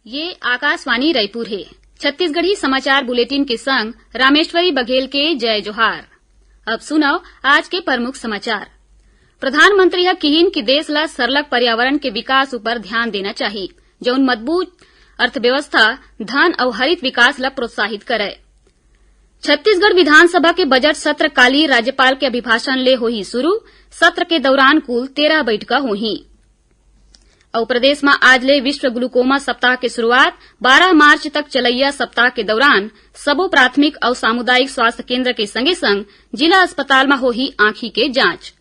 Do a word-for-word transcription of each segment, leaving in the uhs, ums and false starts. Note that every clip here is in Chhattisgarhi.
ये आकाशवाणी रायपुर हे। छत्तीसगढ़ी समाचार बुलेटिन के संग रामेश्वरी बघेल के जय जोहार। अब सुनव आज के प्रमुख समाचार। प्रधानमंत्री ह किहिन कि देश ल सरलग पर्यावरण के विकास ऊपर ध्यान देना चाही, जउन मजबूत अर्थव्यवस्था, धन अउ हरित विकास ल प्रोत्साहित करय। छत्तीसगढ़ विधानसभा के बजट सत्र काली राज्यपाल के अभिभाषण ले होही शुरू। सत्र के दौरान कुल तेरह बैठका होही। अउ प्रदेश म आज ले विश्व ग्लूकोमा सप्ताह के शुरुआत। बारह मार्च तक चलइया सप्ताह के दौरान सबो प्राथमिक अउ सामुदायिक स्वास्थ्य केंद्र के संगे संग जिला अस्पताल म होही आंखी के जांच।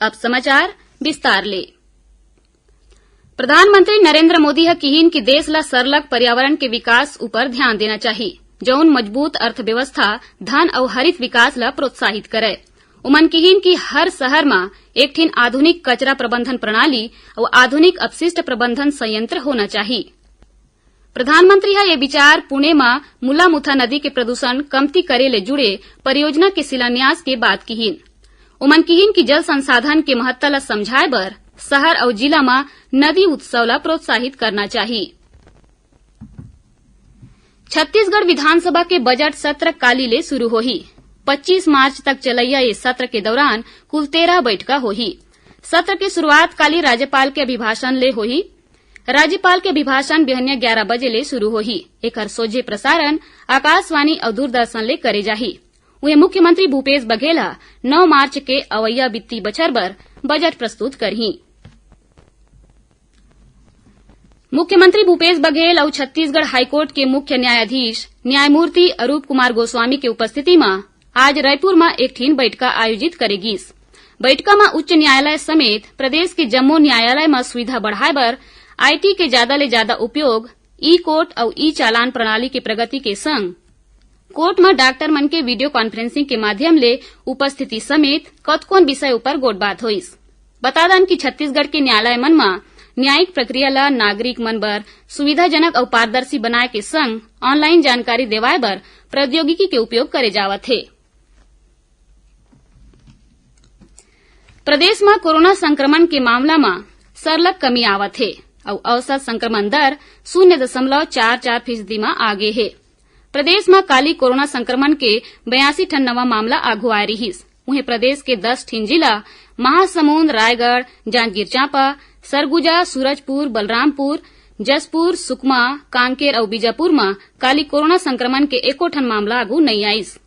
अब समाचार विस्तार ले। प्रधानमंत्री नरेंद्र मोदी ह किहिन कि देश ल सरलग पर्यावरण के विकास ऊपर ध्यान देना चाही, जउन मजबूत अर्थव्यवस्था, धन अउ हरित विकास ल प्रोत्साहित करय। उमन किहिन कि हर शहर म एक ठिन आधुनिक कचरा प्रबंधन प्रणाली अउ आधुनिक अपशिष्ट प्रबंधन संयंत्र होना चाही। प्रधानमंत्री ह ये विचार पुणे म मुलामुथा नदी के प्रदूषण कमती करे ले जुड़े परियोजना के शिलान्यास के बाद किहिन। उमन किहिन कि जल संसाधन के महत्ता ल समझाय बर शहर अउ जिला म नदी उत्सव ल प्रोत्साहित करना चाही। छत्तीसगढ़ विधानसभा के बजट सत्र काली ले शुरू होही। पच्चीस मार्च तक चलइया ये सत्र के दौरान कुल तेरह बैठका होही। सत्र के शुरुआत काली राज्यपाल के अभिभाषण ले होही। राज्यपाल के अभिभाषण बिहनिया ग्यारह बजे ले शुरू होही। एकर सोझे प्रसारण आकाशवाणी अउ दूरदर्शन ले करे जाही। उहें, मुख्यमंत्री भूपेश बघेल ह नौ मार्च के अवइया वित्तीय बछर बर बजट प्रस्तुत करही। मुख्यमंत्री भूपेश बघेल अउ छत्तीसगढ़ हाईकोर्ट के मुख्य न्यायाधीश न्यायमूर्ति अरूप कुमार गोस्वामी के उपस्थिति म आज रायपुर म एक ठिन बैठका आयोजित करे गीस। बैठका म उच्च न्यायालय समेत प्रदेश के जम्मो न्यायालय म सुविधा बढ़ाए बर आईटी के जादा ले जादा उपयोग, ई कोर्ट अउ ई चालान प्रणाली के प्रगति के संग कोर्ट म डॉक्टर मन के वीडियो कॉन्फ्रेंसिंग के माध्यम ले उपस्थिति समेत कतकोन विषय ऊपर गोठबात होइस। बता दन कि छत्तीसगढ़ के न्यायालय मन म न्यायिक प्रक्रिया ल नागरिक मन बर सुविधाजनक अउ पारदर्शी बनाए के संग ऑनलाइन जानकारी देवाए बर प्रौद्योगिकी के उपयोग करे जावत हे। प्रदेश म कोरोना संक्रमण के मामला म सरलग कमी आवत हे अउ औसत संक्रमण दर शून्य दशमलव चार चार फीसदी म आ गे हे। प्रदेश म काली कोरोना संक्रमण के बयासी ठन नवा मामला आघू आए रिहिस। उहें, प्रदेश के दस ठिन जिला महासमुंद, रायगढ़, जांजगीर चांपा, सरगुजा, सूरजपुर, बलरामपुर, जशपुर, सुकमा, कांकेर अउ बीजापुर म काली कोरोना संक्रमण के एको ठन मामला आघू नइ आइस।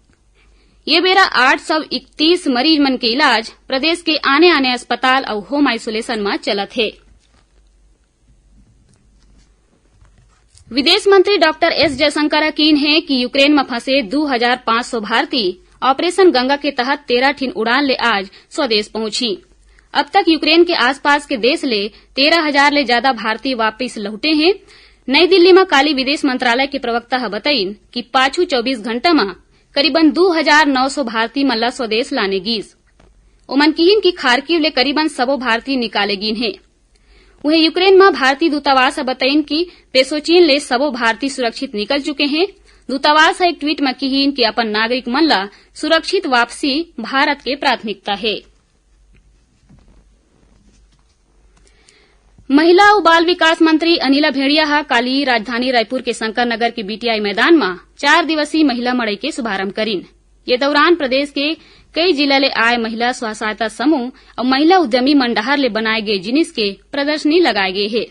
ये बेरा आठ सौ इकतीस मरीज मन के इलाज प्रदेश के आने-आने अस्पताल अउ होम आइसोलेशन म चलत हे। विदेश मंत्री डॉक्टर एस जयशंकर ह कीन हे कि यूक्रेन म फंसे दू हजार पाँच सौ भारतीय ऑपरेशन गंगा के तहत तेरह ठिन उड़ान ले आज स्वदेश पहुंचही। अब तक यूक्रेन के आसपास के देश ले तेरह हजार ले जादा भारतीय वापिस लहुटे हें। नई दिल्ली म काली विदेश मंत्रालय के प्रवक्ता ह बतइन कि पाछू चौबीस घंटा म करीबन दू हजार नौ सौ भारतीय मन ला स्वदेश लाने गीस। ओमन किहिन कि खारकीव ले करीबन सबो भारतीय निकाले गीन हे। उहें, यूक्रेन म भारतीय दूतावास ह बतइन कि पेसोचिन ले सबो भारतीय सुरक्षित निकल चुके हें। दूतावास ह एक ट्वीट म किहिन कि अपन नागरिक मन ला सुरक्षित वापसी भारत के प्राथमिकता हे। महिला अउ बाल विकास मंत्री अनिला भेंड़िया ह काली राजधानी रायपुर के शंकर नगर के बीटीआई मैदान म चार दिवसीय महिला मड़ई के शुभारंभ करिन। ये दौरान प्रदेश के कई जिला ले आए महिला स्व सहायता समूह अउ महिला उद्यमी मन डहार ले बनाए गे जिनिस के प्रदर्शनी लगाए गे हे।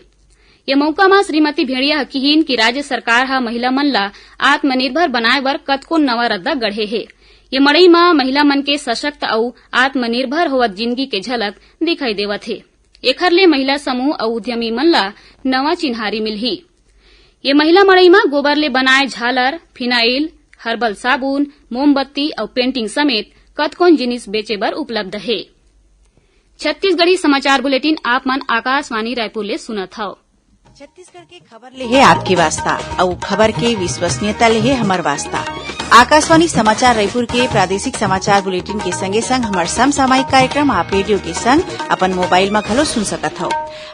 ये मउका म श्रीमती भेंड़िया ह किहिन कि राज्य सरकार ह महिला मन ला आत्मनिर्भर बनाए बर कतको नवा रद्दा गढ़े हे। ये मड़ई म महिला मन के सशक्त अउ आत्मनिर्भर होवत जिनगी के झलक दिखाई देवत हे। एखर ले महिला समूह अउ उद्यमी मन ला नवा चिन्हारी मिलही। ये महिला मड़ई म गोबर ले बनाए झालर, फिनाइल, हर्बल साबुन, मोमबत्ती अउ पेंटिंग समेत कतकोन जिनिस बेचे बर उपलब्ध हे। छत्तीसगढ़ी समाचार बुलेटिन आप मन आकाशवाणी रायपुर ले सुनत हव। छत्तीसगढ़ के खबर ले हे आपके वास्ता, अउ खबर के विश्वसनीयता ले हे हमर वास्ता। आकाशवाणी समाचार रायपुर के प्रादेशिक समाचार बुलेटिन के संगे संग हमर समसामयिक कार्यक्रम आप रेडियो के संग अपन मोबाइल म घलो सुन सकत हव।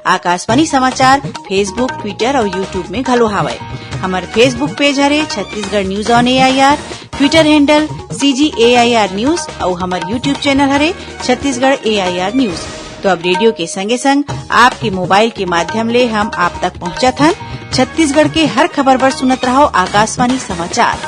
आकाशवाणी समाचार Facebook, Twitter अउ YouTube में घलो हावय। हमर Facebook पेज हरे Chhattisgarh news on AIR, Twitter handle CG AIR news अउ हमर YouTube चैनल हरे छत्तीसगढ़ एआईआर न्यूज। तो अब रेडियो के संगे संग आपके मोबाइल के माध्यम ले हम आप तक पहुंचत हन। छत्तीसगढ़ के हर खबर बर सुनत रहव आकाशवाणी समाचार।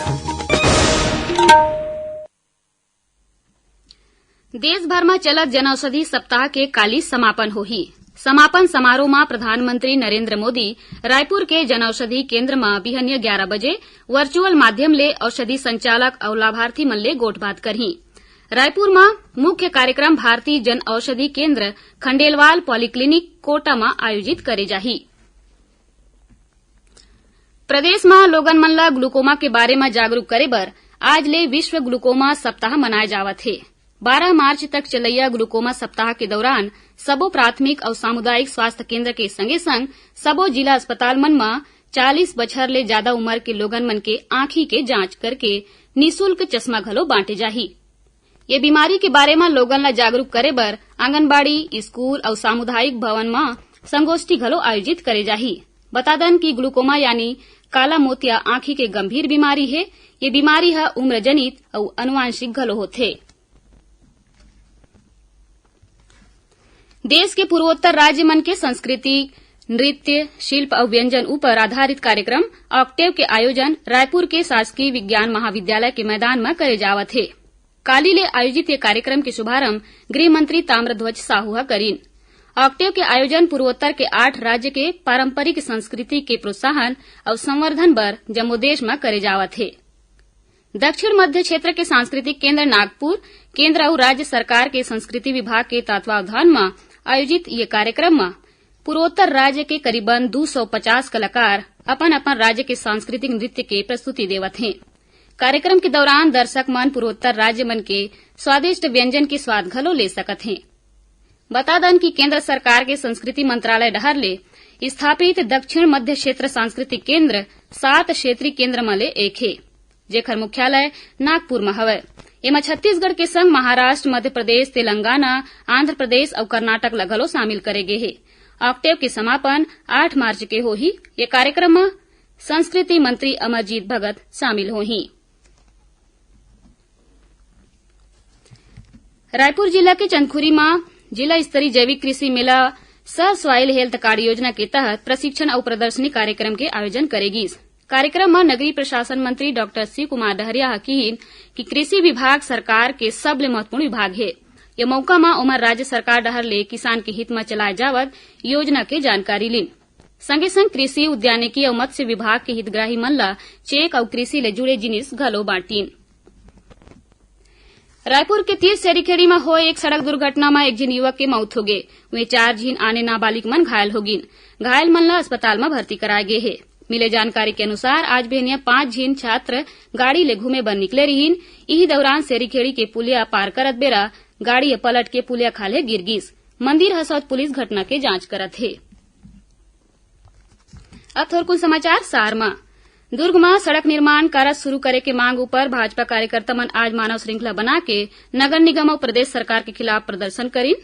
देश भर म चलत जनऔषधि सप्ताह के काली समापन होही। समापन समारोह म प्रधानमंत्री नरेंद्र मोदी रायपुर के जनऔषधि केंद्र म बिहनिया ग्यारा बजे वर्चुअल माध्यम ले औषधि संचालक अउ लाभार्थी मन ले गोठबात करही। रायपुर म मुख्य कार्यक्रम भारतीय जन औषधि केंद्र खंडेलवाल पॉलीक्लिनिक कोटा म आयोजित करे जाही। प्रदेश म लोगन मन ल ग्लूकोमा के बारे म जागरूक करे बर आज ले विश्व ग्लूकोमा सप्ताह मनाए जावत हे। बारह मार्च तक चलइया ग्लूकोमा सप्ताह के दौरान सबो प्राथमिक अउ सामुदायिक स्वास्थ्य केंद्र के संगे संग सबो जिला अस्पताल मन म चालीस बछर ले जादा उमर के लोगन मन के आंखी के जांच करके निशुल्क चश्मा घलो बांटे जाही। ये बीमारी के बारे म लोगन ल जागरूक करे बर आंगनबाड़ी, स्कूल अउ सामुदायिक भवन म संगोष्ठी घलो आयोजित करे जाही। बता दन कि ग्लूकोमा यानी काला मोतिया आंखी के गंभीर बीमारी हे। ये बीमारी ह उम्रजनित अउ आनुवंशिक घलो होथे। देश के पूर्वोत्तर राज्य मन के संस्कृति, नृत्य, शिल्प अउ व्यंजन ऊपर आधारित कार्यक्रम ऑक्टेव के आयोजन रायपुर के शासकीय विज्ञान महाविद्यालय के मैदान म करे जावत हे। काली ले आयोजित ये कार्यक्रम के शुभारंभ गृह मंत्री ताम्रध्वज साहू ह करिन। ऑक्टेव के आयोजन पूर्वोत्तर के आठ राज्य के पारंपरिक संस्कृति के प्रोत्साहन अउ संवर्धन बर जम्मो देश म करे जावत हे। दक्षिण मध्य क्षेत्र के सांस्कृतिक केंद्र नागपुर, केंद्र अउ राज्य सरकार के संस्कृति विभाग के तत्वावधान म आयोजित ये कार्यक्रम म पूर्वोत्तर राज्य के करीबन दू सौ पचास कलाकार अपन-अपन राज्य के सांस्कृतिक नृत्य के प्रस्तुति देवत हें। कार्यक्रम के दौरान दर्शक मन पूर्वोत्तर राज्य मन के स्वादिष्ट व्यंजन के स्वाद घलो ले सकत हें। बता दन कि केंद्र सरकार के संस्कृति मंत्रालय डहार ले स्थापित दक्षिण मध्य क्षेत्र सांस्कृतिक केंद्र सात क्षेत्रीय केंद्र म ले एक हे, जेखर मुख्यालय नागपुर म हवय। एमा छत्तीसगढ़ के संग महाराष्ट्र, मध्य प्रदेश, तेलंगाना, आंध्र प्रदेश अउ कर्नाटक ल घलो शामिल करे गे हे। ऑक्टेव के समापन आठ मार्च के होही। ये कार्यक्रम म संस्कृति मंत्री अमरजीत भगत शामिल होही। रायपुर जिला के चंदखुरी म जिला स्तरीय जैविक कृषि मेला सह सॉइल हेल्थ कार्ड योजना के तहत प्रशिक्षण अउ प्रदर्शनी कार्यक्रम के आयोजन करे गिस। कार्यक्रम म नगरीय प्रशासन मंत्री डॉक्टर शिव कुमार डहरिया ह किहिन कि कृषि विभाग सरकार के सबले महत्वपूर्ण विभाग हे। ये मौका म ओमन राज्य सरकार डहर ले किसान के हित म चलाए जावत योजना के जानकारी लीन। संगे संग कृषि, उद्यानिकी अउ मत्स्य विभाग के हितग्राही मन ल चेक अउ कृषि ले जुड़े जिनिस घलो बांटिन। रायपुर के तीर सेरीखेड़ी म होए एक सड़क दुर्घटना म एक झिन युवक के मौत होगे। उहें चार झिन आने नाबालिग मन घायल होगिन। घायल मन ल अस्पताल म भर्ती कराए गे हे। मिले जानकारी के अनुसार, आज बिहनिया पांच झिन छात्र गाड़ी ले घूमे बर निकले रिहिन। इही दौरान सेरीखेड़ी के पुलिया पार करत बेरा गाड़ी ह पलट के पुलिया खाल्हे गिर गिस। मंदिर हसौद पुलिस घटना के जांच करत हे। अब थोरकुन समाचार सार म। दुर्ग म सड़क निर्माण कारज शुरू करे के मांग उपर भाजपा कार्यकर्ता मन आज मानव श्रृंखला बना के नगर निगम अउ प्रदेश सरकार के खिलाफ प्रदर्शन करिन।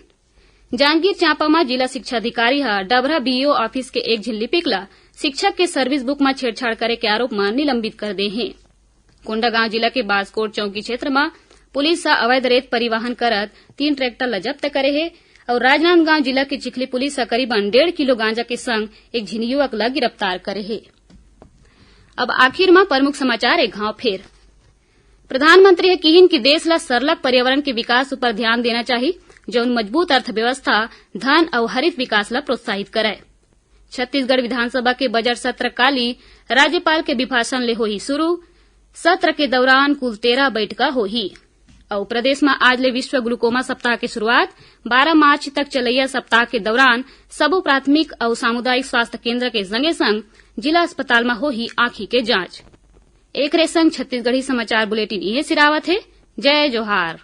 जांजगीर चांपा म जिला शिक्षा अधिकारी ह डभरा बीईओ ऑफिस के एक झिन लिपिक ल शिक्षक के सर्विस बुक म छेड़छाड़ करे के आरोप म निलंबित कर दे हे। कोंडागांव जिला के बासकोट चौकी क्षेत्र म पुलिस ह अवैध रेत परिवहन करत तीन ट्रैक्टर ल जब्त करे हे अउ राजनांदगांव जिला के चिखली पुलिस ह करीबन डेढ़ किलो गांजा के संग एक झिन युवक ल गिरफ्तार करे हे। अब आखिर म प्रमुख समाचार एक घांव फेर। प्रधानमंत्री ह किहिन कि देश ल सरलग पर्यावरण के विकास उपर ध्यान देना चाही, जउन मजबूत अर्थव्यवस्था, धन अउ हरित विकास ल प्रोत्साहित करय। छत्तीसगढ़ विधानसभा के बजट सत्र काली राज्यपाल के अभिभाषण ले होही शुरू। सत्र के दौरान कुल तेरह बैठका होही। अउ प्रदेश म आज ले विश्व ग्लूकोमा सप्ताह के शुरुआत। बारह मार्च तक चलइया सप्ताह के दौरान सबो प्राथमिक अउ सामुदायिक स्वास्थ्य केंद्र के संगे संग जिला अस्पताल म होही आंखी के जांच। एकरे संग छत्तीसगढ़ी समाचार बुलेटिन इहें सिरावत हे। जय जोहार।